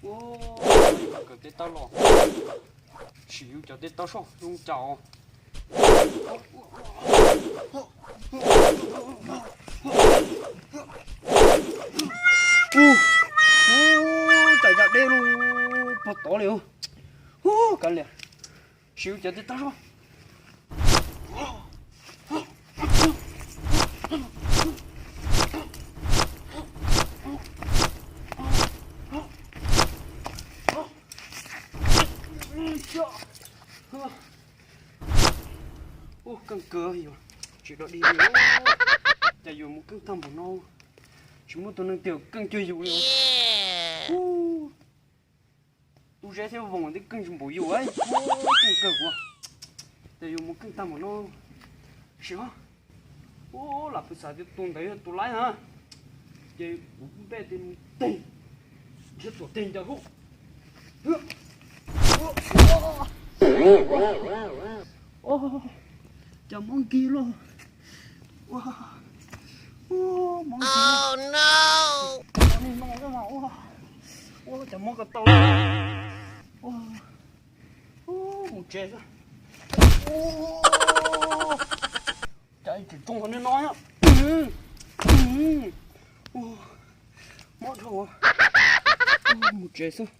Ua, kawm tej taub los, sim yus cov tej taub soj zoo cas os. Ua, ua, cas ya deb lug puag tod li. Ua, kav liam, sim yus cov tej taub soj. Ua, keej kawg yus tsis dog dig li. Cas yus mus keej tag npaum no, tsis muaj tus neeg twg keej cuag yus li. Ua, tub zeb thiab voos twb keej tsis npaum yus, keej kawg kuv. Cas yus mus keej tag npaum no. Sim, ua, lam pw xav tias tus ntawd yog tus laib na, ces kuv npaj teg, nrhiav tuam teg ncaws hauv. Cas mob nkig loj. Ua, ua, mob nkig loj. Ua, ua, cas mob ko taw. Ua, ua, mus tsev xwb. Ua, cas tseem tsoo qhov no no. Ua, mob dhau. Ua, mus tsev xwb.